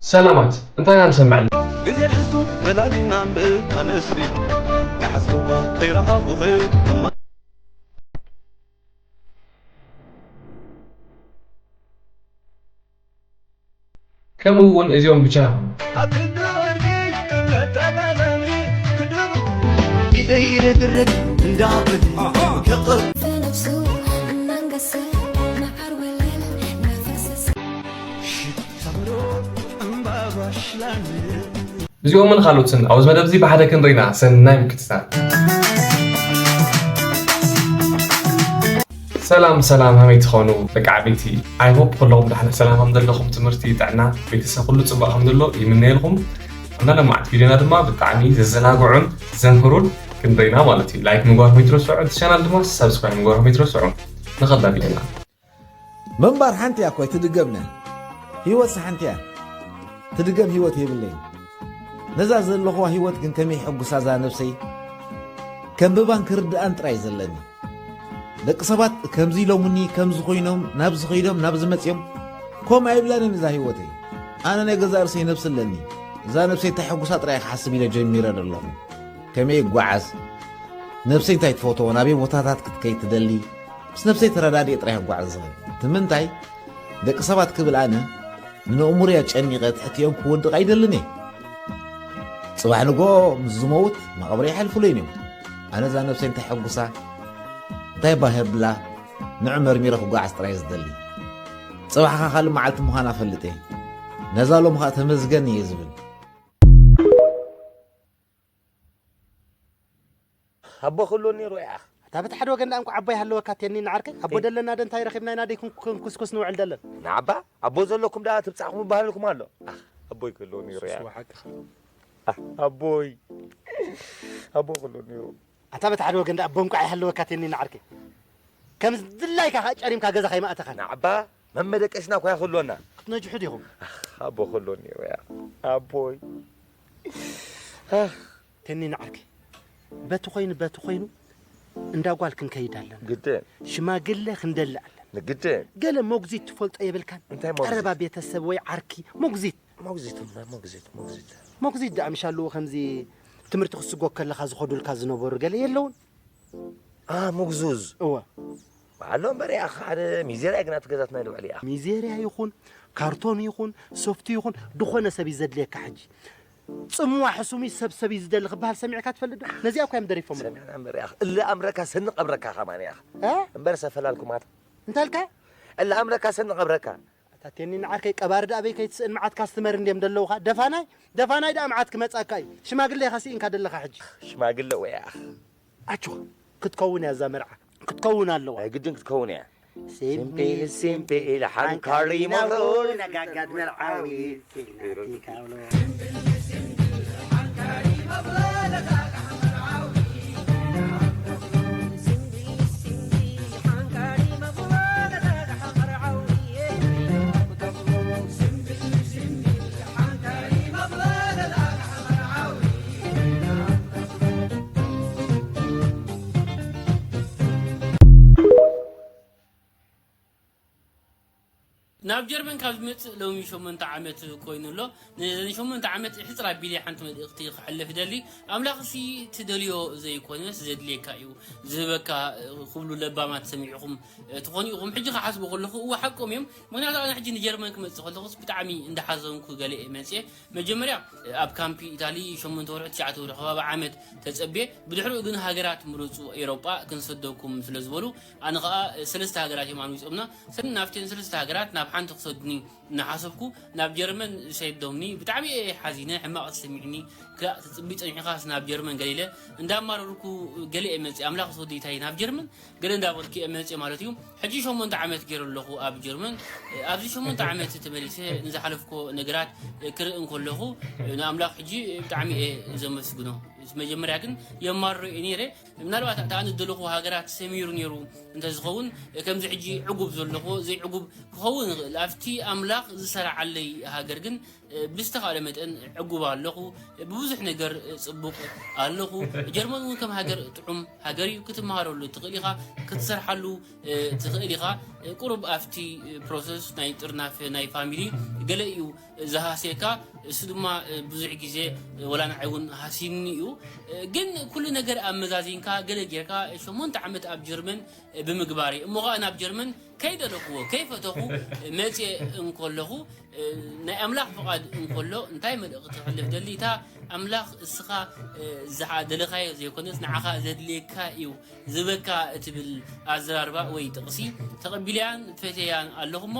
ሰላማት፣ እንታይ ኢና ንሰምዕ? ግዜ ሕዝቡ በላሊና እምበር ኣነስሪ ናሓዝዋ ከይረኣኹኺ እማ ከምኡ እውን እዚኦም ብቻ ይኹኑ። ኣብ ክንዲ ወርቂ እምነት ኣጋጣሚ ክድሩ ኢደይ ኢደ ድርግ እንዳብል ከቕር في نفسه منقسم مع الوليل نفس ሽታ ምሮ እምባባ ሽላን እዚኦምን ካልኦትን ኣብዚ መደብ እዚ ብሓደ ክንርኢና ሰናይ ምክትታል። ሰላም ሰላም፣ ከመይ ትኾኑ ደቂ ዓበይቲ? I hope ኩለኹም ዳሕና ሰላም ከም ዘለኹም፣ ትምህርቲ፣ ጥዕና፣ ቤተሰብ ኩሉ ጽቡቕ ከም ዘሎ ይምነየልኩም። ኣብና ለማዓት ቪድዮና ድማ ብጣዕሚ ዘዘናግዑን ዘምህሩን ክንርኢና ማለት እዩ። ላይክ ምግባርኩም ይትረስዑ፣ እቲ ቻናል ድማ ሳብስክራይብ ምግባርኩም ይትረስዑ። ንኸዳ ቪድዮና። ምንባር ሓንቲ እያ እኮ ኣይትድገምነ። ህይወትስ ሓንቲ እያ። ትድገም ህይወት የብለይን። ነዛ ዘለኹዋ ህይወት ግን ከመይ ሕጉሳ እዛ ነብሰይ ከንብባን ክርድኣን ጥራይ ዘለኒ። ደቂ ሰባት ከምዚ ኢሎሙኒ፣ ከምዚ ኮይኖም፣ ናብዚ ከይዶም፣ ናብዚ መጽዮም፣ ከምኡ ኣይብላንን እዛ ህይወተይ። ኣነ ናይ ገዛእ ርእሰይ ነብሲ ኣለኒ። እዛ ነብሰይ እንታይ ሕጉሳ ጥራይ ክሓስብ ኢለ ጀሚረ ዘለኹ። ከመይ ይጓዓዝ? ነብሰይ እንታይ ትፈትዎ? ናበይ ቦታታት ክትከይድ ትደሊ? ምስ ነብሰይ ተረዳዲኤ ጥራይ ክጓዓዝ ዝኽእል። እቲ ምንታይ? ደቂ ሰባት ክብል ኣነ ንነእምሮይ ኣጨኒቐ ትሕቲኦም ክወድቕ ኣይደልን እየ። ጽባሕ ንግሆ ምስ ዝመውት መቓብረይ ይሓልፉለይን እዮም። ኣነ እዛ ነብሰይ እንታይ ሕጉሳ? እንታይ ባህ የብላ? ንዑ መርሚረ ክጓዓዝ ጥራይ ዝደሊ። ጽባሕ ከኣ ካልእ መዓልቲ ምዃና እፈልጥ እየ። ነዛ ሎሚ ከኣ ተመስገን እየ ዝብል። ኣቦ ክህልዎ ነይሩ እያ። እታ በቲ ሓደ ወገን ደኣ እንኳዕ ኣቦ ይሃለወካ ቴኒ ንዓርከይ ኣቦ ደለና ደ እንታይ ረኺብና ኢና ደይ ክንኩስኩስ ንውዕል ደለን። ንዓባ ኣቦ ዘለኩም ደኣ ትብጻሕኩም ይበሃለልኩም ኣሎ። ኣህ፣ ኣቦይ ክህልዎ ነይሩ እያ። ኣቦይ ኣቦ ክህልዎ ነይሩ። ኣታ በቲ ሓደ ወገን ደኣ ኣቦ እንኳዕ ይሃለወካ ቴኒ ንዓርከይ ከም ድላይካ ከኣ ጨሪምካ ገዛ ከይማእተኻን። ንዓባ መመደቀስና እኳ ክህልወና። ክትነጅሑ ዲኹም? ኣቦ ክህልዎ ነይሩ እያ። ኣቦይ ቴኒ ንዓርከይ በቲ ኮይኑ በቲ ኮይኑ እንዳ ጓል ክንከይድ ኣለና። ግድን። ሽማግለ ክንደሊ ኣለና። ንግድን። ገለ መጉዚት ትፈልጦ የብልካን? እንታይ መጉዚት? ቀረባ ቤተሰብ ወይ ዓርኪ መጉዚት። መጉዚት፣ መጉዚት፣ መጉዚት። መጉዚት ደኣ ምሽ ኣለዎ ከምዚ ትምህርቲ ክስጎ ከለኻ ዝኸዱልካ ዝነበሩ ገለ የለውን? ኣ፣ መጉዙዝ። እወ። ኣሎ እምበር እያ፣ ሓደ ሚዜርያ ግና እቲ ገዛትና ልውዕል እያ። ሚዜርያ ይኹን፣ ካርቶን ይኹን፣ ሶፍቲ ይኹን፣ ድኾነ ሰብ እዩ ዘድልየካ ሕጂ። ጽምዋ ሕሱም እዩ፣ ሰብ ሰብ እዩ ዝደሊ ክበሃል ሰሚዕካ ትፈልጥ ዶ? ነዚኣ እኳ እዮም ደሪፎም። ሰሚዕና እምበር እያ። እለ ኣምረካ ሰኒ ቀብረካ ከማን እያ። እ? እምበር ሰፈላልኩማት። እንታይ ኢልካ? እለ ኣምረካ ሰኒ ቀብረካ። ኣታ ቴኒ ንዓርከይ ቀባሪ ደኣ በይ ከይትስእን መዓት ካስትመር እንድዮም ደለውኻ። ደፋናይ፣ ደፋናይ ደኣ መዓት ክመጻካ እዩ። ሽማግለ ኢኻ ስኢንካ ደለኻ ሕጂ። ሽማግለ ወይ ኣኽ። ኣጆኻ፣ ክትከውን እያ እዛ መርዓ። ክትከውን ኣለዋ። ናይ ግድን ክትከውን እያ። ሲምፒል፣ ሲምፒል፣ ሓንካሪ መብሩር። ነጋጋት መርዓዊ። ናብ ጀርመን ካብ ዝመጽእ ሎሚ ሸሞንተ ዓመት ኮይኑ ኣሎ። ነዘን ሸሞንተ ዓመት ሕጽር ኣቢለ ሓንቲ መልእኽቲ ክሕልፍ ይደሊ። ኣምላኽ ሲ ትደልዮ ዘይኮነስ ዘድልየካ እዩ ዝህበካ ክብሉ ለባማት ሰሚዕኹም ትኾኑ ኢኹም። ሕጂ ክሓስቦ ከለኹ እወ ሓቆም እዮም። ምኽንያቱ ኣነ ሕጂ ንጀርመን ክመጽእ ከለኹስ ብጣዕሚ እንዳሓዘንኩ ገለ እየ መጽየ። መጀመርያ ኣብ ካምፕ ኢታሊ ሸሞንተ ወርሒ ትሽዓተ ወርሒ ከባቢ ዓመት ተጸብየ። ብድሕሪኡ ግን ሃገራት ምረጹ ኤውሮጳ ክንሰደኩም ስለ ዝበሉ ኣነ ኸኣ ሰለስተ ሃገራት እዮም ኣንዊጾምና። ሰኒ ናብተን ሰለስተ ሃገራት ናብ ሓንቲ ክሰዱኒ እናሓሰብኩ ናብ ጀርመን ሰዶምኒ። ብጣዕሚ እየ ሓዚነ፣ ሕማቕ ተሰሚዕኒ። ክላእ ትጽቢ ጸኒሕካስ ናብ ጀርመን ገለ ኢለ እንዳማረርኩ ገለ እየ መጽእ። ኣምላኽ ዝወደይታይ ናብ ጀርመን ገለ እንዳበልኩ እየ መጽእ ማለት እዩ። ሕጂ ሸሞንተ ዓመት ገይረ ኣለኹ ኣብ ጀርመን። ኣብዚ ሸሞንተ ዓመት ተመሊሰ ንዝሓለፍኮ ነገራት ክርኢ እንከለኹ ንኣምላኽ ሕጂ ብጣዕሚ እየ ዘመስግኖ። መጀመርያ ግን የማርሮ እየ ነይረ። ምናልባት እታ ኣነ ዝደለኹ ሃገራት ሰሚሩ ነይሩ እንተዝኸውን ከምዚ ሕጂ ዕጉብ ዘለኹ ዘይዕጉብ ክኸውን ይኽእል። ኣብቲ ኣምላኽ ዝሰራዓለይ ሃገር ግን ብዝተኻእለ መጠን ዕጉብ ኣለኹ። ብብዙሕ ነገር ጽቡቕ ኣለኹ። ጀርመን እውን ከም ሃገር ጥዑም ሃገር እዩ። ክትመሃረሉ ትኽእል ኢኻ፣ ክትሰርሓሉ ትኽእል ኢኻ። ቁሩብ ኣብቲ ፕሮሰስ ናይ ጥርናፈ ናይ ፋሚሊ ገለ እዩ ዝሃስየካ። እሱ ድማ ብዙሕ ግዜ ወላ ንዓይ እውን ሃሲኒ እዩ። ግን ኩሉ ነገር ኣመዛዚንካ ገለ ጌርካ ሸሞንተ ዓመት ኣብ ጀርመን ብምግባረይ እሞ ኸኣ ናብ ጀርመን ከይደለኽዎ ከይፈተኹ መጽየ እንከለኹ፣ ናይ ኣምላኽ ፍቓድ እንከሎ እንታይ መልእኽቲ ከሕልፍ ደሊ? እታ ኣምላኽ እስኻ ዝሓ-፣ ደለኻዮ ዘይኮነስ ንዓኻ ዘድልየካ እዩ ዝበካ እትብል ኣዘራርባ ወይ ጥቕሲ ተቐቢለያን ፈትየያን ኣለኹ እሞ፣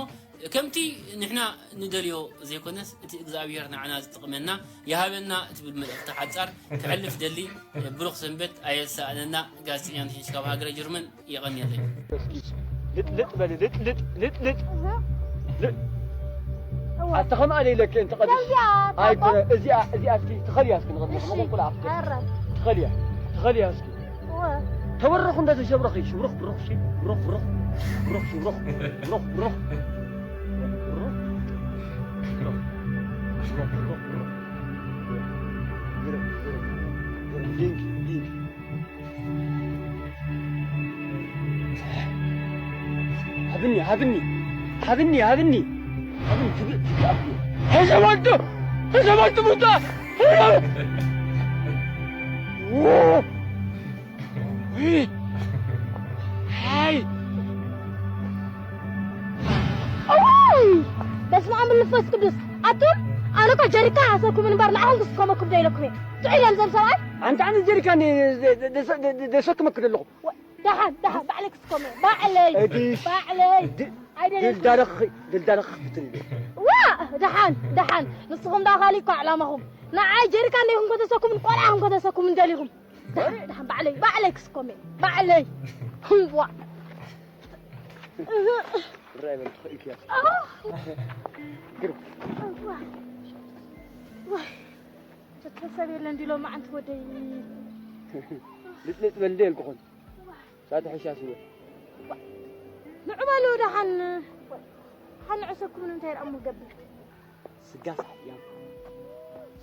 ከምቲ ንሕና ንደልዮ ዘይኮነስ እቲ እግዚኣብሔር ንዓና ዝጠቕመና ይሃበና እትብል መልእኽቲ ሓጻር ከሕልፍ ደሊ። ብሩኽ ሰንበት ኣየሳእነና። ጋዜጠኛ ንሒሽ ካብ ሃገረ ጀርመን። የቐንየለይ። ልጥልጥ በሊ፣ ልጥልጥ፣ ልጥልጥ። ል-፣ እዋ። ኣታ ከም ኣለ ኢለኪ እንተ ቀድሽ። ከምዚኣ ኣይ፣ ታቦ-፣ እዚኣ፣ እዚኣ እስኪ ትኸልያ እስኪ ንቕድሚት፣ እሺ። ንቑልቁል ኣፍኪ። ኣረ። ትኸልያ፣ ትኸልያ እስኪ። እወ። ተበረኹ እንደ ተሸብረኺ፣ ሽብሩኽ፣ ብሩኽ፣ ሺ፣ ብሩኽ፣ ብሩኽ። ብሩኽ፣ ሽብሩኽ፣ ብሩኽ፣ ብሩኽ። ብሩኽ። ብሩኽ፣ ብሩኽ፣ ብሩኽ። ብሩኽ፣ ብሩኽ፣ ብሩኽ። ሊንክ፣ ሊንክ። ሃብኒ፣ ሃብኒ፣ ሃብኒ፣ ሃብኒ። ሃብኒ፣ ትግ-፣ ትግ-፣ ሕሰብ ኣንቱ፣ ሕሰብ ኣንቱ ሙታ። ውይ! ሃይ! እዋይ! በስመ ኣብ መንፈስ ቅዱስ። ኣቱም፣ ኣነ እኮ ጀሪካን ሃሰኩም እምበር ንዓኹም ክስከመኩም ዶ ኢለኩም እየ። ጥዑይ እዮም እዞም ሰብኣይ። ኣንቲ፣ ኣነ ጀሪካን ደ-፣ ደ-፣ ደ-፣ ደ-፣ ደሰክመክ ዘለኹ። ወ-፣ ደሓን፣ ደሓን፣ ባዕለይ ክስከሞ እየ። ባዕለይ፣ እዲሽ። ባዕለይ። ድ-፣ ኣይደለይኩም። ድልዳለኺ፣ ድልዳለኺ ክትብል። ዋ! ደሓን፣ ደሓን። ንስኹም ደኣ ካልእ እኮ ዕላማኹም። ንዓይ ጀሪካን ዲኹም ከተሰኩምን ቆልዓ ኹም ከተሰኩምን ደሊኹም። ደሓን፣ ደሓን፣ ባዕለይ፣ ባዕለይ ክስከሞ እየ። ባዕለይ። እዋ። እህ። ርኣይ በል፣ ትኽእልኪ እያ። ኣህ። ግርም። እዋ። ዋይ። ተተሰብ የለን ድሎ መዓንቲ ወደይ። ልጥልጥ በል እንደ ኢልኩኹን። ሳተ ሕሻ ስወ። ንዑ በሉ ደሓን። ሓን ዕሰኩም እንታይ ርኣሙ ገብር። ስጋ ሳርያም።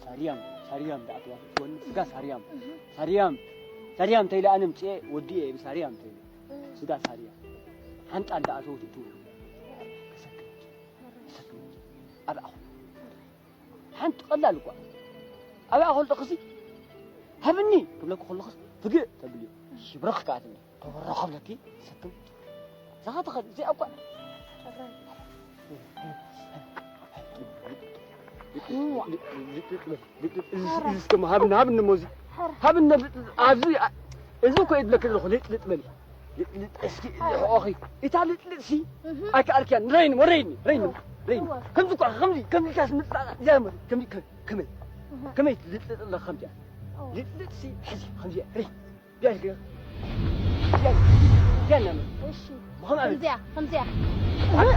ሳርያም፣ ሳርያም ደኣ ትዋፍር ትወኒ። ስጋ ሳርያም። እህ። ሳርያም፣ ሳርያም ተይለ ኣነ ምጽኤ ወዲ እየ ብሳርያም ተይለ። እህ። ስጋ ሳርያም። ሓንጣ እንዳ ኣተው ትትው። ከሰክም። ከሰክም። ኣብ ኣኹ። ሓንቲ ቀላል እኳ። ኣብ ኣኹ ልጠኽሲ። ሃብኒ ክብለኩ ከለኹስ ፍግእ ተብልዮ። ሽብረኽ ከኣትኒ። ተወረኸ ብለኪ። ሰክም። እዛ ኸ ተኸ-፣ እዚኣ እኳ። እዚ፣ እዚ እስከ ሃብኒ፣ ሃብኒ እሞ እዚ። ሃብኒ ኣብዚ፣ ኣ-፣ እዚ እኮ እየ ዝብለኪ ዘለኹ፣ ልጥልጥ በሊ። ልጥልጥ እስኪ፣ ሕቖኺ። እታ ልጥልጥሲ፣ ኣይከኣልክያን። ረይኒ፣ ወረይኒ፣ ረይኒ፣ ረይኒ። ከምዚ እኮ፣ ከምዚ፣ ከምዚ ኢልካስ ምልጣጥ፣ እዚኣ እሞ፣ ከምዚ፣ ከ-፣ ከመይ፣ ከመይ ልጥልጥ ኣለካ ከምዚኣ? ልጥልጥሲ፣ ሕዚ፣ ከምዚኣ፣ ረይ። ቢያ ኢልክዮ። ቢያ፣ ቢያ እናመ። እሺ። ብኸምኣ በል። ከምዚኣ፣ ከምዚኣ። እ፣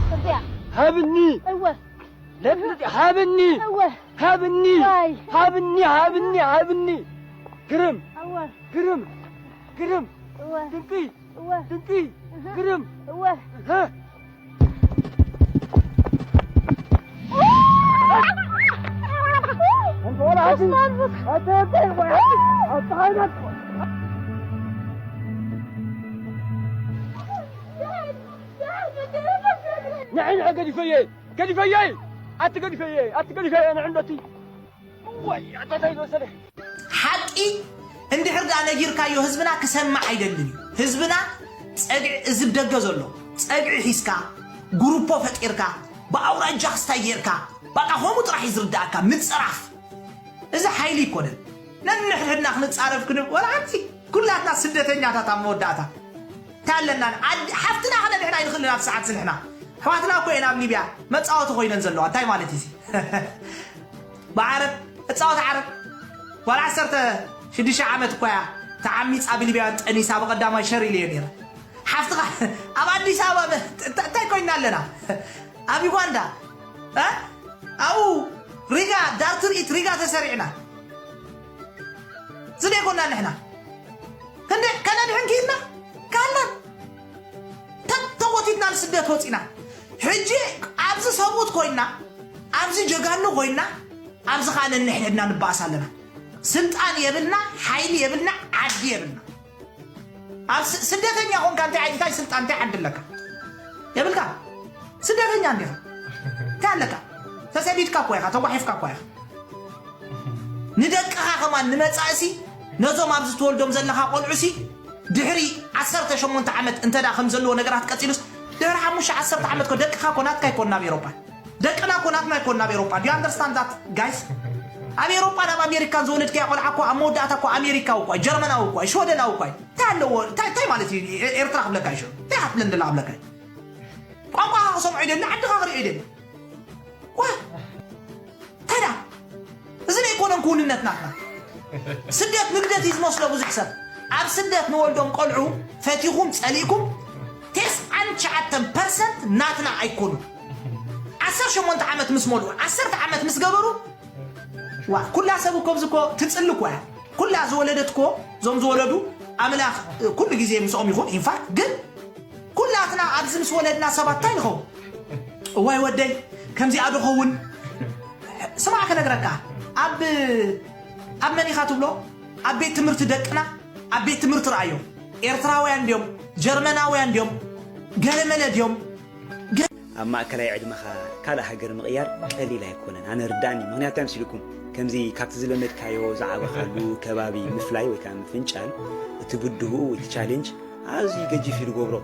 ከምዚኣ። ሃብኒ። እወ። ለጥልጢ፣ ሃብኒ። እወ። ሃብኒ። ዋይ። ሃብኒ፣ ሃብኒ፣ ሃብኒ። ግርም። እወ። ግርም። ግርም። እወ። ድንቂ። እወ። ድንቂ። እህ። ግርም። እወ። እህ። ንዒ፣ ንዒ፣ ገዲፈየ፣ ገዲፈየ፣ ኣቲ ገዲፈየ፣ ኣቲ ገዲፈየ፣ ንዒ እንደቲ። ወይ፣ ኣታ እንታይ ዝመሰለ። ሓቂ እንድሕር ደኣ ነጊርካዮ ህዝብና ክሰምዕ ኣይደልን እዩ። ህዝብና ጸግዒ፣ እዚ ብደገ ዘሎ ጸግዒ ሒዝካ፣ ጉሩፖ ፈጢርካ፣ ብኣውራጃ ክስታይ ጌርካ፣ በቃ ከምኡ ጥራሕ እዩ ዝርድኣካ፣ ምጽራፍ። እዚ ሓይሊ ኣይኮነን። ነንሕድሕድና ክንጻረፍ ክንብል፣ ወላ ሓንቲ ኩላትና ስደተኛታት ኣብ መወዳእታ። እንታይ ኣለና? ዓዲ፣ ሓፍትና ከነድሕን ኣይንኽእልን ኣብ ሰዓት እዚ ንሕና። ኣሕዋትና እኮ እየን ኣብ ሊብያ መጻወቲ ኮይነን ዘለዋ። እንታይ ማለት እዩ እዚ? ብዓረብ እጻወት ዓረብ። ጓል ዓሰርተ ሽዱሽተ ዓመት እኮ እያ ተዓሚጻ ብሊብያውያን ጠኒሳ ብቐዳማይ ሸር ኢለዮ ነይረ። ሓፍትኻ ኣብ ኣዲስ ኣበባ በ-፣ እንታ-፣ እንታይ ኮይንና ኣለና? ኣብ ዩጋንዳ፣ እ? ኣብኡ ሪጋ ዳር ትርኢት ሪጋ ተሰሪዕና። እዚ ዶ ኣይኮናን ንሕና? እንዴ፣ ከነድሕን ክኢልና? ካላን። ተተጎቲትና ንስደት ወፂና። ሕጂ ኣብዚ ሰብኡት ኮይና፣ ኣብዚ ጀጋኑ ኮይና ኣብዚ ከዓ ነንሕድሕድና ንበኣስ ኣለና። ስልጣን የብልና፣ ሓይሊ የብልና፣ ዓዲ የብልና። ኣብ ስ- ስደተኛ ኮንካ እንታይ እንታይ ስልጣን እንታይ ዓዲ ኣለካ? የብልካ። ስደተኛ እንዲኻ እንታይ ኣለካ? ተሰዲድካ እኳ ኢኻ፣ ተጓሒፍካ እኳ ኢኻ። ንደቅኻ ከማን ንመጻእሲ ነዞም ኣብዚ ትወልዶም ዘለኻ ቆልዑሲ ድሕሪ ዓሰርተ ሸሞንተ ዓመት እንተ ደኣ ከም ዘለዎ ነገራት ቀጺሉስ ድሕሪ ሓሙሽተ ዓሰርተ ዓመት ኮ ደቅኻ ኮ ናትካ ኣይኮን ናብ ኤሮጳ። ደቅና እኮ ናትና ኣይኮን ናብ ኤሮጳ። Do you understand that, guys? ኣብ ኤሮጳን ኣብ ኣሜሪካን ዝወለድካያ ቆልዓ እኮ ኣብ መወዳእታ እኮ ኣሜሪካዊ እኳ፣ ጀርመናዊ እኳ፣ ሽወደናዊ እኳ። እንታይ ኣለዎ? እንታይ እንታይ ማለት እዩ? ኤ- ኤርትራ ክብለካ ይሽው። እንታይ ኣትብለን ደላ ክብለካ እዩ? ቋንቋኻ ክሰምዖ ይደሊ፣ ዓድኻ ክሪኦ ይደሊ። ዋ! እንታይ ደኣ? እዚ ናይ ኢኮኖም ክውንነት ናትና። ስደት ንግደት እዩ ዝመስሎ ብዙሕ ሰብ። ኣብ ስደት ንወልዶም ቆልዑ ፈቲኹም ጸሊእኩም ተስዓን ትሽዓተን ፐርሰንት ናትና ኣይኮኑ። ዓሰርተ ሸሞንተ ዓመት ምስ መሉ ዓሰርተ ዓመት ምስ ገበሩ ዋ ኩላ ሰብ እኮ ኣብዚ እኮ ትጽሊ እኮ እያ። ኩላ ዝወለደት እኮ እዞም ዝወለዱ ኣምላኽ ኩሉ ግዜ ምስኦም ይኹን። ኢንፋክት ግን ኩላትና ኣብዚ ምስ ወለድና ሰባት እንታይ ንኸውን? እዋይ ወደይ ከምዚኣ ዶ ኸውን? ስማዕ ክነግረካ ኣብ ኣብ መን ኢኻ ትብሎ? ኣብ ቤት ትምህርቲ ደቅና ኣብ ቤት ትምህርቲ ረኣዮም። ኤርትራውያን ድዮም? ጀርመናውያን ድዮም? ገለመለ ድዮም? ገ- ኣብ ማእከላይ ዕድመኻ ካልእ ሃገር ምቕያር ቀሊል ኣይኮነን። ኣነ ርዳእኒ። ምኽንያቱ እንታይ መሲልኩም? ከምዚ ካብቲ ዝለመድካዮ ዝዓበኻሉ ከባቢ ምፍላይ ወይ ከዓ ምፍንጫል፣ እቲ ብድሆኡ፣ እቲ ቻሌንጅ ኣዝዩ ገጂፍ እዩ ዝገብሮ።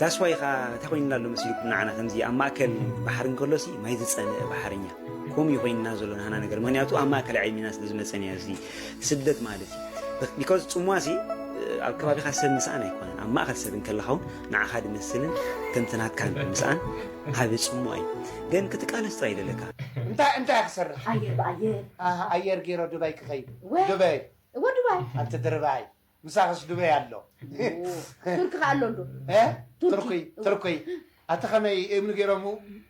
ዳስዋይ ኸዓ እንታይ ኮይንና ኣሎ መሲልኩም ንዓና ከምዚ ኣብ ማእከል ባሕሪ እንከሎሲ ማይ ዝጸምእ ባሕረኛ። ከምኡ እዩ ኮይንና ዘሎ ናህና ነገር። ምኽንያቱ ኣብ ማእከል ዕድሜና ስለ ዝመጸና እዩ እዚ ስደት ማለት እዩ። ቢኮዝ ጽምዋሲ ኣብ ከባቢኻ ሰብ ምስኣን ኣይኮነን። ኣብ ማእከል ሰብ እንከለኻ እውን ንዓኻ ድመስልን ከምቲ ናትካን ምስኣን ዓቢ ጽምዋ እዩ። ግን ክትቃለስ ጥራይ ደለካ። እንታይ እንታይ ክሰርሕ? ኣየር ብኣየር። ኣሃ፣ ኣየር ገይሮ ዱባይ ክኸይድ። ወ- ዱባይ። እወ ዱባይ። ኣንቲ ድርባይ። ምሳኽስ ዱባይ ኣሎ። ኦ፣ ቱርኪ ከ ኣሎ እንዶ? እ? ቱርኪ። ቱርኪ፣ ቱርኪ። ኣቲ ከመይ እምኒ ገይሮም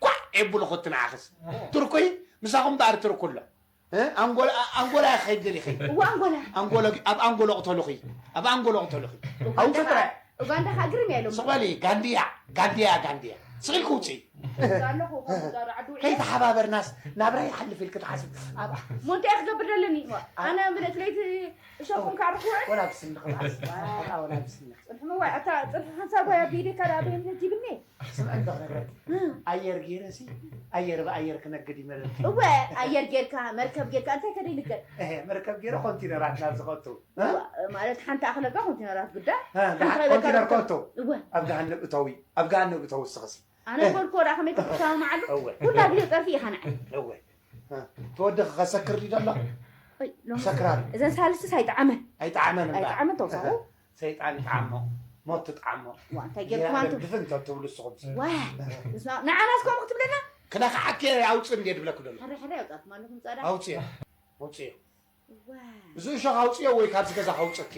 ኳዕ የብሉ ኹቲ ንዓኽስ? ቱርኪ ምሳኹም በኣር ቱርኪ ኣሎ። እ? ኣንጎላ፣ ኣንጎላ ይኸይድ ገሊኺ። እዋ ኣንጎላ። ኣንጎሎ፣ ኣብ ኣንጎሎ ቅተሉኺ። ኣብ ኣንጎሎ ቅተሉኺ። ኡጋንዳ ኣውጽእ ጥራይ። ኡጋንዳ ከኣ ግርም እያ ኢሎም። ስቕ በሊ፣ ጋንድያ፣ ጋንድያ፣ ጋንድያ። ስቕ ኢልኪ ውጽኢ። እዛ ኣለኹ፣ እኮ፣ እዛ ዓዲ ውዒላ። ከይተሓባበርናስ ናብራ ይሓልፍ ኢልኪ ትሓስብ። ኣብ እሞ እንታይ ክገብር ደለኒ? ኣነ ምልእቲ ለይቲ እሸኹም ካርኩ። ወላ ብስኒ ክትሓስብ። ወላ ብስኒ። ጽንሕምዋ፣ ኣታ ጽንሒ ሓንሳብ ጓያ ብኢደይ ካልኣ በየን ትብኒ? ስምዒ እንዶ ክነግረኪ። እም። ኣየር ገይረሲ፣ ኣየር ብኣየር ክነግድ ይመረጽ። እወ፣ ኣየር ጌርካ፣ መርከብ ጌርካ፣ እንታይ ከደይ ንገር? እሄ፣ መርከብ ገይረ ኮንቲነራት ናብ ዝኸቱ። እ? እወ፣ ማለት ሓንቲ ኣኽለካ ኮንቲነራት ግዳ። እ፣ ሓንቲ ደሓር ከይበልካ ኮንቲነር ርክብ። ከቱ። እወ። ኣብ ገሃነብ እተዊ፣ ኣብ ገሃነብ እተዊ እስኽሲ። ኣነ እ። በልኮ ደኣ ከመይ ክትሰማምዓሉ? እወ። ኩላ ግዜ ጸርፊ ኢኻ ንዓይ። እወ። እ፣ ተወድኺ ከሰክር ድዩ ደሎ? ኣይ፣ ሎሚ ሰክራር። እዘን ሳልስስ ኣይጠዓመን። ኣይጠዓመን እምበር። ኣይጠዓመን ተውሳኹ። ሰይጣን ይጥዓሞ፣ ሞት ትጥዓሞ። ዋ፣ እንታይ ጌርኩም ኣንቱም? ድፍን ተትብሉ ንስኹም። ዋ፣ ንስና-፣ ንዓናስ ከምኡ ክትብለና? ክነኽዓኪ ኣውፅእ እንዴ ድብለኩ ደሎ። ሕረ ሕረ ያውጣኩም ኣለኹም ጻዳ። ኣውፅዮ፣ ኣውፅዮ። ዋ። እዚ እሾኽ ኣውፅዮ ወይ ካብዚ ገዛ ከውፅእኪ።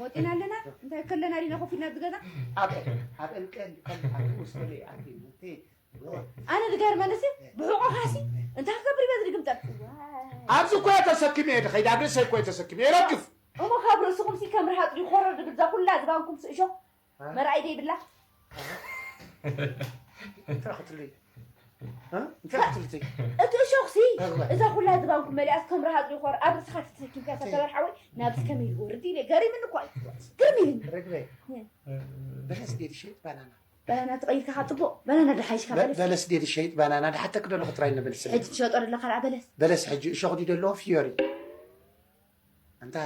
ወጢና ኣለና? እንታይ ከለና ዲና ኮፍ ኢልና ኣብዚ ገዛ? ኣብ፣ ኣብ እንቀል፣ ኣብ ውስጥ ለይ ኣቲ፣ ኣነ ዝገርመንሲ፣ ብሕቆኻሲ፣ እንታይ ክገብር እዩ በዚ ድግምጠል? ኣብዚ እኮ እየ ተሰኪመ እየ ድኸይድ፣ ኣብ ርእሰይ እኮ እየ ተሰኪመ እየ ረግፍ። እሞ ካብ ርእስኹምሲ ከም ርሃፅ ድዩ ኮረር ድብል እዛ ኩላ ዝባንኩም ስእሾ? እ? መርኣይ ደይብላ? እንታይ ክትልይ? እ? እንታይ ክትልይ? እቲ እሾኽሲ፣ እወ። እዛ ኩላ ዝባንኩም መሊኣስ ከም ርሃፅ ድዩ ኮረር ኣብ ርእስኻ ተሰኪምካ እተ- ተበርሓ ወይ ናብዚ ከመይ ዝወርድ ኢለ ገሪምኒ እኮ እዩ። ግርም ኢልኒ። ረግበይ። እ። በለስ ድየ ድሸይጥ ባናና? ባናና ተቐይርካ ካብ ጽቡቕ፣ ባናና ድሓይሽ ካብ በ-፣ በለስ። በለስ ድየ ድሸይጥ ባናና? ድሓተክ ደለኹ ጥራይ ንበልስ። ሕጂ ትሸጦ ደለኻ ደኣ በለስ? በለስ ሕጂ እሾኽ ድዩ ደለዎ ፍዮሪ? ኣንታ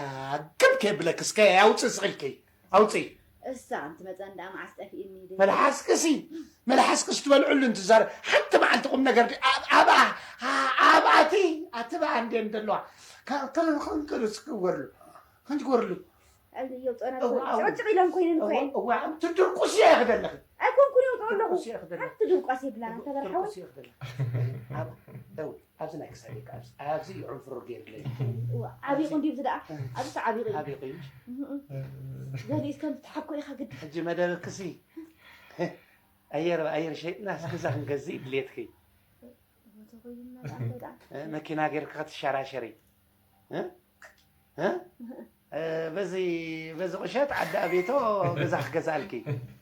ግብ ከየብለክ እስከ ኣውጽእ ስቕ ኢልኪ። ኣውጽእ። እሳ ኣንቲ መጸ እንዳ መዓስ ጠፊእኒ ድየ? መልሓስክሲ፣ መልሓስክስ ትበልዕሉ እንትዛረብ። ሓንቲ መዓልቲ ቁም ነገር ዲ-፣ ኣብ-፣ ኣብ-፣ ኣብ-፣ ኣቲ፣ ኣቲ በኣ እንዴ እንደለዋ። ከ-፣ ከ-፣ ከ-፣ ከ-፣ እስኪ ወርሉ። ሓንቲ ክወርሉ። ኣብ የውፅኦና እዋ፣ እኮ እዋ። ጭቕጭቕ ኢለን ኮይነን እኮ እየን። እዋ፣ እዋ፣ ትድርቁስ እየ ክደለኺ። ኣይኮንኩን የውፅኦ ኣለኹ። ትድርቁስ እየ ክደለኺ። ሓንቲ ድርቋስ የብላን፣ ኣንታ በርሓ ወይ። ትድርቁስ እየ ክደለኺ። ኣብ፣ ደው፣ ኣብዚ ናይ ክሳድ እዩ፣ ኣብዚ፣ ኣብዚ እዩ ዕንፍሩር ገይርለይ። እዋ፣ ዓቢቑ እንዲዩ እዚ ደኣ። እ። ኣብዚ ዓቢቑ እዩ። ዓቢቑ እዩ። እህ፣ እህ። እ። ገሊኡስ ከም ትሓኮ ኢኻ ግዲ። ሕጂ መደብክሲ። ኣየር፣ ኣየር ሸይጥና፣ እስኪ እዛ ክንገዝእ እዩ ድሌትኪ። እዋ፣ ተኾይኑና ደኣ፣ ደኣ። እ፣ መኪና ገይርካ ክትሸራሸሪ። እ? እ? እ፣ በዚ፣ በዚ ቁሸት ዓዲ ኣቤቶ ገዛ ክገዝኣልኪ።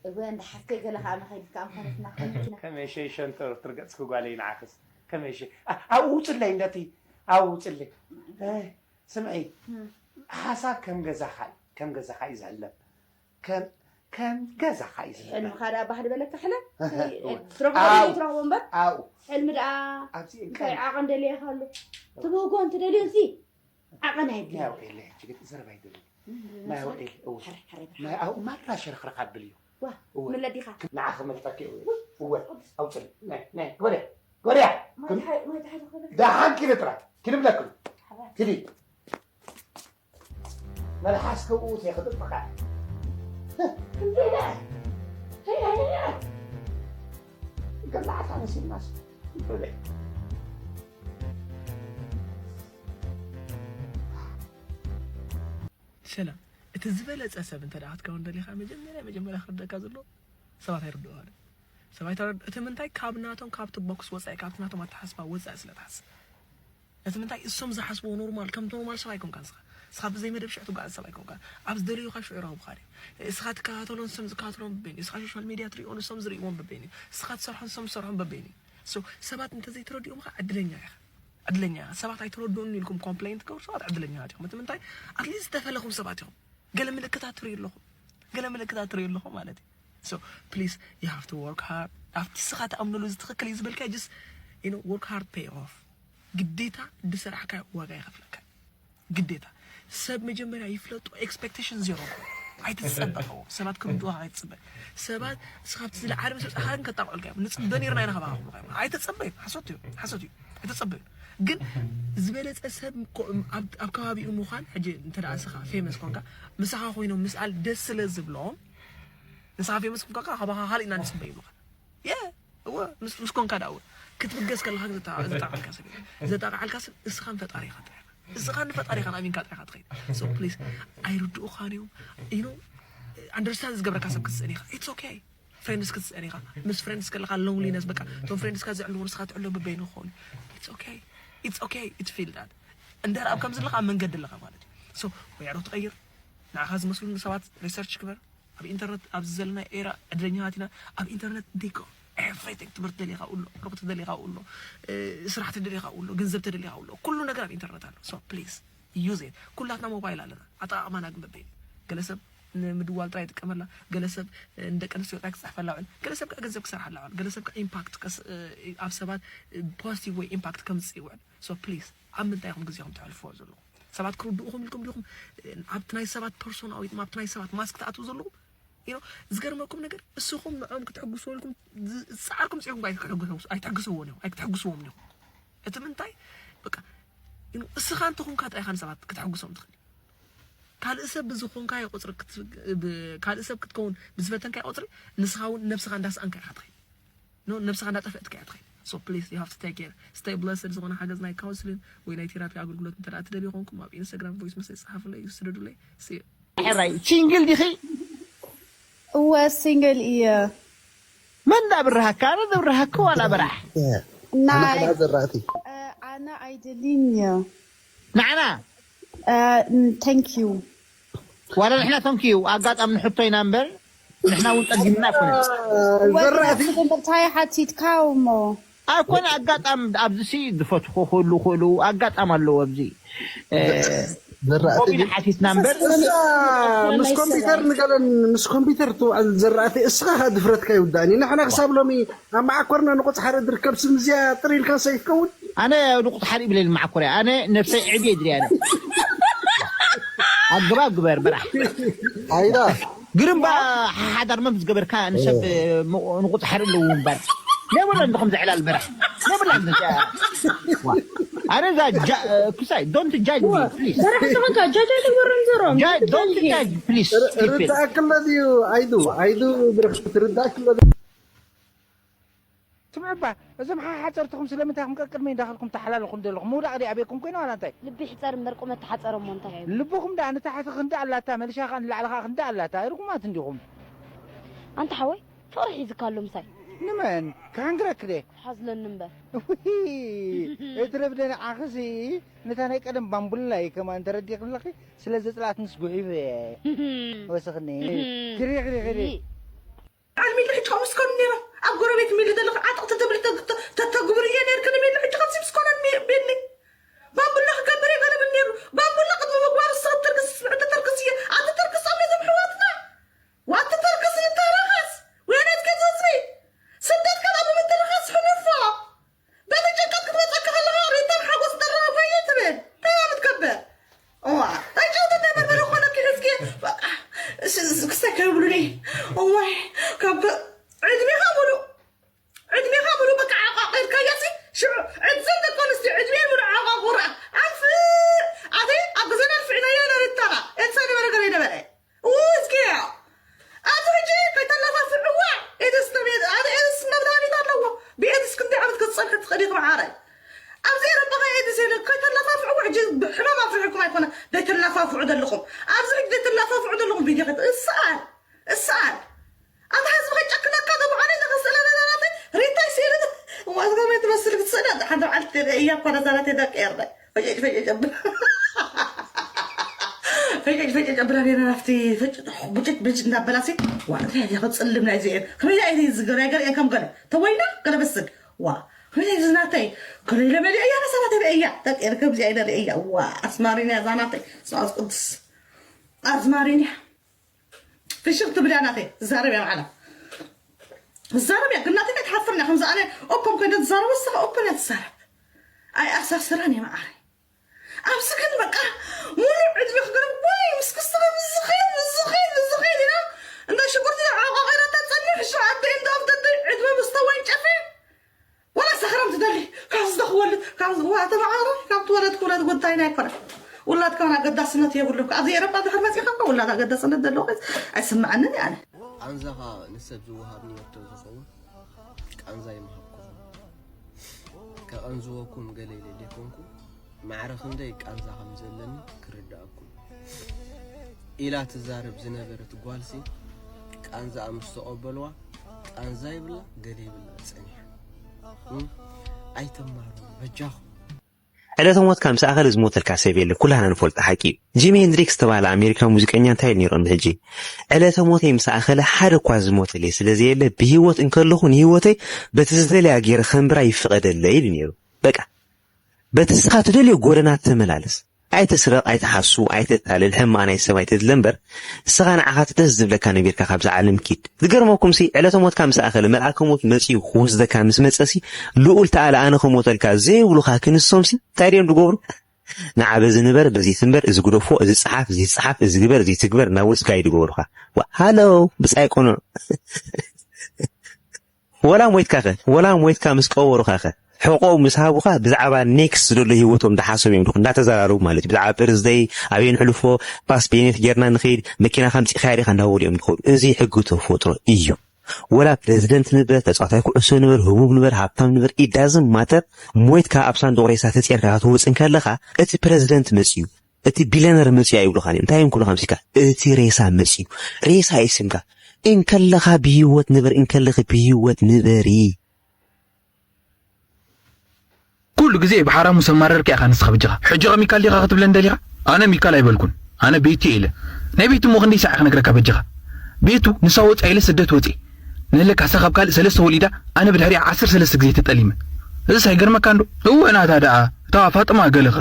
እወ፣ እንዳ ሓፍተይ ገለ ኸዓ መኸይድ ከኣ ምዃነት እና ከመይ መኪና። ከመይ ሸይሸንተር ትርገጽኪ ጓለይ ንዓኽስ። ከመይ እሺ? ኣ-፣ ኣብኡ ውፅለይ፣ እንደቲ ኣብኡ ውፅለይ። እ፣ ስምዒ፣ ሓሳብ ከም ገዛኻ እዩ፣ ከም ገዛኻ እዩ ዝሕለም። ከም፣ ከም ገዛኻ እዩ ዝሕለም። ሕልምኻ ደኣ ባህ ዝበለካ ሕለም። እወ። ትረኽቦ ኣው። ትረኽቦ እምበር። ኣው። ሕልሚ ደኣ ኣብዚ እንታይ እንካን ዓቐን ደልየካ ኣሎ? ትብህጎ እንትደልዮ እዚ ዓቐን ኣየድልዮ። ናይ ውኤል፣ ሕጂ ግን ዘረባ ኣይደልዮ። ናይ ውኤል፣ እወ። ሕረ፣ ሕረ፣ ናይ ኣብኡ ማራ ሸርኽርኽ ኣብልዮ። ዋ፣ እወ። ምለዲኻ። ንዓ ክመልጠኪ እወ። እወ፣ ኣውፅል። ናይ፣ ናይ፣ ጎርያ፣ ጎርያ። ማይ ተሓ-፣ ማይ ተሓ-፣ ተኸለ። ደሓን ኪዲ ጥራይ። ኪዲ ብለክሉ። ሓባ። ኪዲ። መልሓስ ከብኡ ተይክጥጥቃ። ገላዕታ መሲልናስ። ሰላም። እቲ ዝበለጸ ሰብ እንተ ደኣ ክትከውን ደሊኻ፣ መጀመርያ፣ መጀመርያ ክርደካ ዘለዎ ሰባት ኣይርድእዋን እዮም። ሰባት ኣይተረድ-፣ እቲ ምንታይ ካብ ናቶም፣ ካብቲ ቦክስ ወጻኢ፣ ካብቲ ናቶም ኣተሓስባ ወጻኢ ስለ ትሓስብ። እቲ ምንታይ እሶም ዝሓስብዎ ኖርማል፣ ከም ኖርማል ሰብ ኣይኮንካን ንስኻ። ንስኻ ብዘይ መደብ ሽዑ ትጓዓዝ ሰብ ኣይኮንካን። ኣብ ዝደለዩኻ ሽዑ ይረኽቡኻ ድዮም። እስኻ ትከታተሎን እሶም ዝከታተሎን በበይኑ እዩ። እስኻ ሶሻል ሚድያ ትሪኦን እሶም ዝሪእዎን በበይኑ እዩ። እስኻ ትሰርሖን እሶም ዝሰርሖን በበይኑ እዩ። ሶ፣ ሰባት እንተዘይተረዲኦምኻ ዕድለኛ ኢኻ። ዕድለኛ ኢኻ። ሰባት ኣይተረድኡን ኢልኩም ኮምፕሌን ትገብሩ ሰባት ዕድለኛታት ኢኹም። እቲ ምንታይ ኣትሊስት ዝተፈለኹም ሰባት ኢኹም። ገለ ምልክታት ትርእዩ ኣለኹም። ገለ ምልክታት ትርእዩ ኣለኹም ማለት እዩ። So, please, you have to work hard. ኣብቲ እስኻ ትኣምነሉ እዚ ትኽክል እዩ ዝበልካዮ፣ just, you know, work hard, pay off. ግዴታ ዝሰራሕካዮ ዋጋ ይኸፍለካ። ግዴታ። ሰብ መጀመርያ ይፍለጡ፣ ኤክስፔክቴሽን ዜሮ። ኣይትጸበ፣ ከው ሰባት ክርድኡኻ ኣይትጸበ። ሰባት እስኻ ኣብቲ ዝለዓለ ምስ በጻሕካ ግን ከጣቕዑልካ እዮም። ንጽበ ኔርና ኢና ካባኻ ክብሉኻ እዮም። ኣይተጸበ እዩ። ሓሶት እዩ። ሓሶት እዩ። ኣይተጸበ እዩ። ግን ዝበለጸ ሰብ ኮ-፣ ኣብ፣ ኣብ ከባቢኡ ምዃን፣ ሕጂ እንተ ደኣ እስኻ ፌመስ ኮንካ፣ ምሳኻ ኮይኖም ምስኣል ደስ ስለ ዝብሎም፣ ንስኻ ፌመስ ኮንካ ከኣ ካባኻ ካልእ ኢና ንጽበ ይብሉኻ። የ፣ እወ፣ ምስ፣ ምስ ኮንካ ደኣ እወ። ክትብገስ ከለኻ ግን ዘጣ-፣ ዘጣቕዓልካ ሰብ የለን። ዘጣቕዓልካ ሰብ እስኻን ፈጣሪኻ ጥራሕ ኢኻ። እስኻን ንፈጣሪኻን ኣሚንካ ጥራሕ ኢኻ ትኸይድ። So please፣ ኣይርድኡኻን እዮም። You know፣ ኣንደርስታንድ ዝገብረካ ሰብ ክትስእን ኢኻ። It's okay። ፍሬንድስ ክትስእን ኢኻ። ምስ ፍሬንድስ ከለኻ ሎንሊነስ፣ በቃ፣ እቶም ፍሬንድስካ ዘዕልዎ ንስኻ ትዕሎ በበይኑ ክኸውን እዩ። It's okay። It's okay። It feel that። እንድሕር ኣብ ከምዚ ኣለኻ፣ ኣብ መንገዲ ኣለኻ ማለት እዩ። So፣ ወይ ኣዕሩኽ ትቐይር፣ ንዓኻ ዝመስሉ ሰባት ሪሰርች ግበር። ኣብ ኢንተርነት ኣብዚ ዘለና ኤራ ዕድለኛታት ኢና። ኣብ ኢንተርነት they go everything። ትምህርቲ ደሊኻ ኣሎ፣ ዕርቁቲ ደሊኻ ኣሎ፣ እ፣ ስራሕ ተደሊኻ ኣሎ፣ ገንዘብ ተደሊኻ ኣሎ። ኩሉ ነገር ኣብ ኢንተርነት ኣሎ። So please use it። ኩላትና ሞባይል ኣለና። ኣጠቓቕማና ግን በበይኑ። ገለ ሰብ ንምድዋል ጥራይ ይጥቀመላ፣ ገለ ሰብ፣ እ፣ ንደቂ ኣንስትዮ ጥራይ ክጽሕፈላ ይውዕል፣ ገለ ሰብ ከኣ ገንዘብ ክሰርሓላ ይውዕል፣ ገለ ሰብ ከኣ ኢምፓክት ከስ-፣ እ፣ ኣብ ሰባት፣ እ፣ ፖዚቲቭ ወይ ኢምፓክት ከምጽእ ይውዕል። So please ኣብ ምንታይ ኢኹም ግዜኹም ተሕልፍዎ ዘለኹም? ሰባት ክርድኡኹም ኢልኩም ዲኹም፣ እ፣ ኣብቲ ናይ ሰባት ፐርሶና ወይ ድማ ኣብቲ ናይ ሰባት ማስክ ትኣትዉ ዘለኹም? You know፣ ዝገርመኩም ነገር፣ እስኹም ንዕኦም ክትሕጉስዎ ኢልኩም ዝ-፣ ዝጸዓርኩም ጽዒርኩም ኣይትሕጉስዎ-፣ ኣይትሕጉስዎን ኢኹም፣ ኣይክትሕጉስዎም ኢኹም። እቲ ምንታይ፣ በቃ፣ you know፣ እስኻ እንተኹንካ ጥራይ ኢኻ ንሰባት ክተሕጉሶም ትኽእል። ካልእ ሰብ ብዝኾንካዮ ቁጽሪ ክት-፣ ብ-፣ ካልእ ሰብ ክትከውን ብዝፈተንካዮ ቁጽሪ፣ ንስኻ እውን ነብስኻ እንዳስኣንካ ኢኻ ትኸይድ። ኖ፣ ነብስኻ እንዳጠፍእትካ እያ ትኸይድ። So please, you have to take care. Stay blessed። ዝኾነ ሓገዝ ናይ ካውንስሊን ወይ ናይ ቴራፒ ኣገልግሎት እንተ ደኣ ትደልዩ ኮንኩም፣ ኣብ ኢንስታግራም ቮይስ መሰጅ ጸሓፉለይ፣ ስደዱለይ። See you። ሕራይ፣ ሲንግል ዲኺ? እወ፣ ሲንግል እየ። መን ዳ ብርሃካ? ኣነ ዳ ብርሃካ ዋላ በራሕ? ናይ ኣነ ዘራእቲ። እ፣ ኣነ ኣይደልን እየ። ንዓና? እ፣ ን-፣ thank you። ዋላ ንሕና thank you፣ ኣጋጣሚ ንሕቶ ኢና እምበር፣ ንሕና እውን ጸጊምና ኣይኮነን። ወዲ ዘራእቲ። ንስኹም እንታይ ሓቲትካ እሞ? ኣይኮነ፣ ኣጋጣሚ ኣብዚ ሲ ዝፈትኹ ክህሉ ክእሉ፣ ኣጋጣሚ ኣለዎ ኣብዚ። እ፣ ዘራእቲ ኮፒ ግን ንሓቲትና እምበር። እሳ ምስ ኮምፒውተር ንገለን፣ ምስ ኮምፒውተር ትውዕል ዘራእቲ፣ እስኻ ኸኣ ድፍረትካ ይውዳእኒ። ንሕና ክሳብ ሎሚ ኣብ መዓኮርና ንቑጽ ሓረግ ዝርከብ ስም እዚኣ ጥር ኢልካ ሰይፍ ከውን? ኣነ ንቑጽ ሓረግ ይብለኒ መዓኮርያ። ኣነ ነብሰይ ዕብየ ድርያ ኣነ። ኣገባብ ግበር በራሕ። ኣይዳ። ግርምባ ሓዳር መም ዝገበርካ ንሰብ እ። ም-፣ ንቑጽ ሓረግ ኣለዎ እምበር። ነብላ እንደ ከምዚ ዕላል በራሕ። ነብላ እንደ ጃ-፣ ዋ። ኣነ እዛ ጃ-፣ እ፣ ክሳይ፣ don't judge me, please። በራሕ ዝኾንካ ጃጅ ኣይትግበሮም ዘሮም። ጃ-፣ don't judge፣ please፣ ር-፣ stupid። ርዳእክሎ ድዩ? ኣይዱ፣ ኣይዱ ብርኽ ትርዳእክሎ ድዩ? ትምዕባ፣ እዞም ሓሓፀርትኹም ስለምንታይ ኢኹም ቀቅድመይ እንዳኸድኩም ተሓላልኹም ዘለኹም? ምውዳቕ ድዩ ኣበይኩም ኮይና ዋላ እንታይ? ልቢ ይሕፀር እምበር ቁመት ተሓፀረ እሞ እንታይ? ልብኹም ደኣ ንታሕቲ ክንዲ ኣላታ፣ መሊሻ ኸኣ ንላዕሊ ኸኣ ክንዲ ኣላታ። ርጉማት እንዲኹም። ኣንታ ሓወይ፣ ፍቕሪ ሒዝካ ኣሎ ምሳይ። ንመን? ክሕንግረኪ ድየ? ሓዝለኒ እምበር። ውይ፣ እትረፍደ ንዓኽሲ፣ ነታ ናይ ቀደም ባምቡላ እዩ ከማን ተረዲእኪ ኣለኺ፣ ስለ ዘጽላእክንስ ጉሒፈ እየ። ወስኽኒ። ክሪ፣ ክሪ፣ ክሪ። ይይ። ኣልሚሉ ሕጂ ከምኡ ስከኑ ነይሮም። ኣብ ጎረቤት ሚሊ ዘለኺ ዓጥቕቲ ትብሊ ተተግብርዮ ነርክን ሚሊ ሕጂ ከሲብ ስኮነን ሚሊ ባቡላ ክገብር እየ ገለ ብል ነይሩ። ባቡላ ቅድሚ ምግባር ንስኺ ትርክስ ስምዒ ተተርክስ እየ። ኣቲ ተርክስ ኣብ ነዞም ሕዋትና ዋቲ ተርክስ ንተረኸስ ወይነት ገዘዝሪ ስደት ከላ ብምትርኸስ ሕልፎ በቲ ጭንቀት ክትመፀካ ከለኻ ሪታን ሓጎስ ደረበ ወይነ ትብል እንታይ ምትከበር እዋ እንታይ ጨውተ እንታይ በርበረ ኮነኪ ሕዝኪ ክስታይ ከይብሉኒ እዋይ ካብ ዕድሜኻ ሙሉእ ዕድሜኻ ሙሉ በቃ ዓቋቂርካያ ሲ ሽዑ ዕድዘን ደቂ ኣንስትዮ ዕድሜ ሙሉ ዓቋቁራ ኣንፍ ኣቲ ኣብ ግዜና ኣልፍዕናዮ ነርታና ኤልሳ ነበረ ገለ ነበረ እስኪ ኣብዚ ሕጂ ከይተለፋፍዕዋ ኤድስ ተቤት ኣቲ ኤድስ መድሃኒት ኣለዎ ብኤድስ ክንደይ ዓመት ክትፀንሒ ትኽእል ኢኺ መዓረይ ኣብዚ ኤሮፓ ከ ኤድስ የለ ከይተለፋፍዕዋ ሕጂ ሕማም ኣፍርሕኩም ኣይኮነ ደይተለፋፍዑ ዘለኹም ኣብዚ ሕጂ ደይተለፋፍዑ ዘለኹም ቪድዮ ከይተ እሰኣል እሰኣል ኣንታ ህዝቢ ከይጨክነካ ዶ ብዓነ ተኸስእለ ነዛ ናተይ ሪታይ ስኢሉ እዋ ዝገርመ ትመስል ክትስእለ ሓንቲ በዓልቲ እያ እኳ ነዛ ናተይ ደቂ ኤርዳይ ፈጨጭ ፈጨጭ ኣብል ፈጨጭ ፈጨጭ ኣብላ ነና ናብቲ ፈጭ ብጭጭ ብጭ እንዳበላሲ ዋ እንታይ እያ ክፅልም ናይ ዚኤን ከመይ እያ ዝገር ኣይገር እየን ከም ገለ ተወይና ገለ በስግ ዋ ከመይ እያ ዝናተይ ከለይ ለመሊ እያ ነሳ ናተይ እያ ደቂ ኤር ከምዚ ኣይደር እያ ዋ ኣስማሪን እያ ዛናተይ ስማስ ቅዱስ ኣዝማሪን እያ ፍሽኽ ትብል እያ ናተይ ትዛረብ እያ ባዕላ ትዛረብ እያ ግን ናተይ ኣይትሓፍርን እያ ከምዚ ኣነ ኦፖን ኮይነ ትዛረብ ወሰኸ ኦፖን እያ ትዛረብ ኣይ ኣሳስራን እየ መዓረይ ኣብዚ ግን በቃ ሙሉእ ዕድሜ ክገርም ወይ ምስ ክስተ ዝኸይድ ዝኸይድ ዝኸይድ ኢና እንዳ ሽጉርቲ ዓቋቒራ ተፀኒሕ ሸዓተ ኢንዳ ኣብ ደደ ዕድመ ምስ ተወንጨፈ ወላ ሰኽራም ትደሊ ካብዚ ዶ ክወልድ ካብዚ ዋ ተመዓረ ካብ ትወለድ ክውለድ ጉዳይና ኣይኮነ ውላድ ከውን ኣገዳስነት የብሉ ኣብዚ ኤሮጳ ድሕር መፂኻ እኮ ውላድ ኣገዳስነት ዘለዎ ኣይስምዐንን እየ ኣነ ቃንዛኻ ንሰብ ዝወሃብ ንየቶ ዝኸውን ቃንዛ ይምሃብኩም ከቐንዝወኩም ገለ ኢለ ዘይኮንኩ ማዕረ ክንደይ ቃንዛ ከም ዘለኒ ክርድኣኩም ኢላ ትዛረብ ዝነበረት ጓልሲ ቃንዛኣ ምስ ተቐበልዋ ቃንዛ ይብላ ገለ ይብላ ጸኒሓ። እም? ኣይተማርሩ በጃኹም። ዕለተ ሞትካ ምስ ኣኸለ ዝሞተልካ ሰብ የለ ኩላህና ንፈልጦ ሓቂ እዩ። ጂሚ ሄንድሪክስ ዝተባህለ ኣሜሪካዊ ሙዚቀኛ እንታይ ኢሉ ነይሩ ቅድሚ ሕጂ? ዕለተ ሞተይ ምስ ኣኸለ ሓደ እኳ ዝሞተለይ ስለ ዘየለ ብህይወት እንከለኹ ንህይወተይ በቲ ዝደለያ ገይረ ከንብራ ይፍቐደለይ ኢሉ ነይሩ። በቃ በቲ እስኻ ትደልዮ ጎደና ተመላለስ። ኣይትስረቕ፣ ኣይትሓሱ፣ ኣይተታልል፣ ሕማቕ ናይ ሰብ ኣይተድለ እምበር እስኻ ንዓኻ እቲ ደስ ዝብለካ ነቢርካ ካብዛ ዓለም ኪድ። ዝገርመኩምሲ ዕለተ ሞትካ ምስ ኣኸለ መልኣከ ሞት መጺኡ ክወስደካ ምስ መጸሲ ልኡል ተኣለ ኣነ ክሞተልካ ዘይብሉኻ ክንሶምሲ እንታይ ድዮም ዝገብሩ? ንዓ በዚ ንበር፣ በዚ ትንበር፣ እዚ ግደፎ፣ እዚ ጸሓፍ፣ እዚ ይጸሓፍ፣ እዚ ግበር፣ እዚ ትግበር እናበሉ ስጋይ ድገብሩኻ። ሃሎ ብጻይ ቅኑዕ ወላ ሞይትካ ኸ ወላ ሞይትካ ምስ ቀበሩኻ ኸ ሕቆ ምስ ሃቡኻ ብዛዕባ ኔክስት ዝደሎ ህይወቶም ዝሓሰቡ እዮም ድኹ እንዳተዘራረቡ ማለት እዩ ብዛዕባ በርዝደይ ኣበይ ንሕልፎ ፓስ ቤኔት ጌርና ንኸይድ መኪና ከምፂኻያ ዲኻ እንዳበሉ እዮም ድኸዱ እዚ ሕጊ ተፈጥሮ እዩ ወላ ፕሬዚደንት ንበር ተፃዋታይ ኩዕሶ ንበር ህቡብ ንበር ሃብታም ንበር ኢዳዝን ማተር ሞይትካ ኣብ ሳንዱቕ ሬሳ ተፅርካ ክትወፅ እንከለኻ እቲ ፕሬዚደንት መፅዩ እቲ ቢለነር መፅዩ ኣይብሉኻን እዮም እንታይ እዮም ክብሉኻ ምሲልካ እቲ ሬሳ መፅዩ ሬሳ እዩ ስምካ እንከለኻ ብህይወት ንበር እንከለኺ ብህይወት ንበሪ ኩሉ ግዜ ብሓራሙ ሰማረርካ ኢኻ ንስኻ በጃኻ። ሕጂ ከ ሚካል ዲኻ ክትብለኒ ደሊኻ? ኣነ ሚካል ኣይበልኩን። ኣነ ቤቲ እየ ኢለ። ናይ ቤቲ እሞ ክንደይ ሳዕ ክነግረካ በጃኻ? ቤቱ ንሳ ወጽያ ኢለ ስደት ወጽየ። ነለካ እሳ ካብ ካልእ ሰለስተ ወሊዳ ኣነ ብድሕሪኣ ዓሰርተ ሰለስተ ግዜ ተጠሊመ። እዝስ ኣይገርመካን ዶ? እወ ናታ ደኣ እታ ፋጥማ ገለኸ?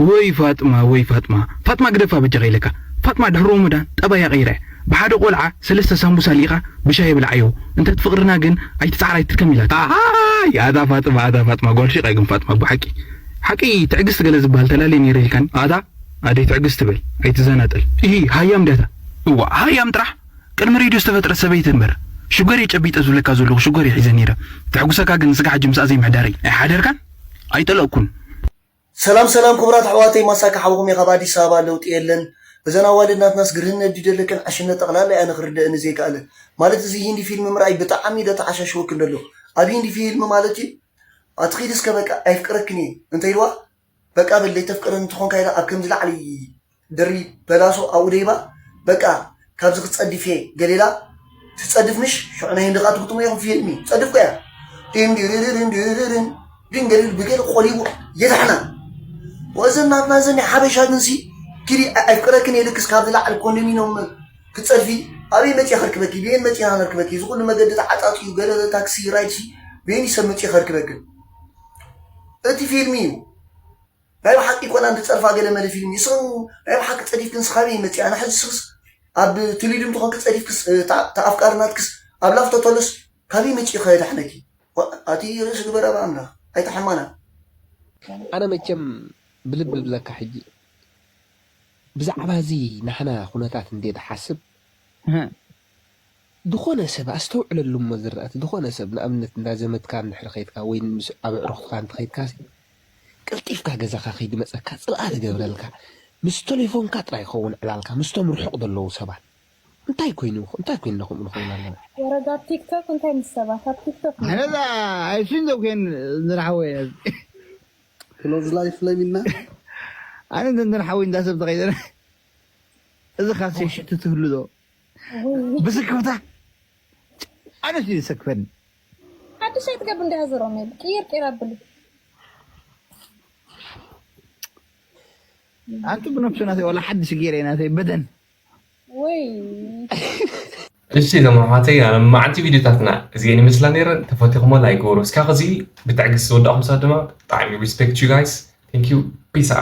ወይ ፋጥማ ወይ ፋጥማ ፋጥማ ግደፋ በጃኻ ኢለካ። ፋጥማ ድሕሪ ሮሞዳን ጠባያ ቀይራ እያ። ብሓደ ቆልዓ ሰለስተ ሳምቡሳ ልኢኻ ብሻሂ ብልዓዮ። እንተ እቲ ፍቕርና ግን ኣይትጽዓር ኣይትድከም ኢላታ። ኣሃይ ኣታ ፋጥማ ኣታ ፋጥማ ጓል ሹቕ እያ ግን ፋጥማ ብሓቂ። ሓቂ ትዕግስቲ ገለ ዝበሃል ተላልየ ነይረ ኢልካኒ። ኣታ ኣደይ ትዕግስቲ በል ኣይትዘናጠል። ኢሂ ሃያም ድያ እታ። እዋእ ሃያም ጥራሕ ቅድሚ ሬድዮ ዝተፈጥረት ሰበይቲ እምበር። ሽጎርየ ጨቢጠ ዝብለካ ዘለኹ ሽጎርየ ሒዘ ነይረ። ተሕጉሰካ ግን ንስኻ ሕጂ ምስኣ ዘይምሕዳረይ ኣይሓደርካን ኣይጠለቕኩን። ሰላም ሰላም ክቡራት ኣሕዋተይ ማሳካ ሓውኹም እየ ካብ ኣዲስ ኣበባ ለውጢ የለን እዘን ኣዋልድ ናትናስ ግርህነት ድዩ ደለክን ዓሽነት ጠቕላላ እያ ንክርደእኒ ዘይከኣለ ማለት እዚ ሂንዲ ፊልም ምርኣይ ብጣዕሚ እዩ ደተዓሻሽወክን ደሎ ኣብ ሂንዲ ፊልም ማለት እዩ ኣትኺድ እስከ በቃ ኣይፍቅረክን እየ እንተ ኢልዋ በቃ በል ዘይተፍቅረኒ እንተኾንካ ኢላ ኣብ ከምዚ ላዕሊ ደሪ በላሶ ኣብኡ ደይባ በቃ ካብዚ ክጸድፍ እየ ገሌላ ትጸድፍ ምሽ ሽዑ ናይ ህንዲ ከኣ ትግጥሞ ኢኹም ፊልሚ ትጸድፍ ከያ ድንድርርርንድርርርን ድንገሪል ብገል ቆሊቡ የዳሕና ወዘን ናትና ዘን ሓበሻ ግንሲ ኪዲ ኣይፍቅረክን የልክስ ካብዚ ላዕሊ ኮንዶሚኖም ክጸድፊ ኣበይ መፅየ ከርክበኪ? ብየን መፅና ነርክበኪ? እዚ ኩሉ መገዲ ተዓፃፂዩ፣ ገለ ታክሲ ራይድሲ በየን ሰብ መፅየ ከርክበክን? እቲ ፊልም እዩ። ናይ ብሓቂ ኮና ዝፀርፋ ገለ መለ ፊልም እዩ። ስኽን ናይ ብሓቂ ፀዲፍክን ስኻበይ መፅያ? ንሕዚ ስኽስ ኣብ ትሊድም ትኾንክ ፀዲፍክስ፣ እ፣ ታ-፣ ተኣፍቃሪ ናትክስ ኣብ ላፍቶ ተሎስ ካበይ መፂኡ ከየዳሕነኪ? ዋ-፣ ኣቲ ርእሲ ግበራ ብኣምላኽ ኣይተሓማና። ኣነ መቸም ብልቢ ብለካ ሕጂ ብዛዕባ እዚ ናህና ኩነታት እንዴ ትሓስብ ዝኾነ ሰብ ኣስተውዕለሉ እሞ ዝረኣት ዝኾነ ሰብ ንኣብነት እንዳ ዘመትካ እንድሕር ኸይድካ ወይ ምስ ኣብ ዕሩኽትካ እንትኸይድካ ሲ ቀልጢፍካ ገዛኻ ከይድመፀካ ፅልኣ ትገብረልካ ምስ ቴሌፎንካ ጥራይ ይኸውን ዕላልካ ምስቶም ርሑቕ ዘለዉ ሰባት እንታይ ኮይኑ እንታይ ኮይንና ከምኡ ንኸውን ኣለና ወረዳ ኣብ ቲክቶክ እንታይ ምስ ሰባት ኣብ ቲክቶክ ኣነዛ ኣይሱን ዘኮን ዝረሓወ ክሎዝ ላይፍ ለሚና ኣነ ንሓወይ እንዳሰብ ተኸይደ እዚ ካሴ ሽቱ ትህሉ ዶ ብስክፍታ ኣነስ እዩ ዝሰክፈኒ ሓድሽ ኣይትገብ እንዲያ ዝሮም ቅይር ቅይር ኣብሉ ኣንቱ ብነብሱ ናተይ ዋላ ሓድሽ ገይረ ናተይ በደን ወይ እሺ እዞም ኣሕዋተይ ኣነ መዓልቲ ቪዲዮታትና እዚአን ይመስላ ነይረን። ተፈቲኹሞ ላይክ ግበሩ እስካ። ከዚ ብትዕግስቲ ዝወዳእኩም ሰባት ድማ ብጣዕሚ respect you guys. Thank you. Peace out.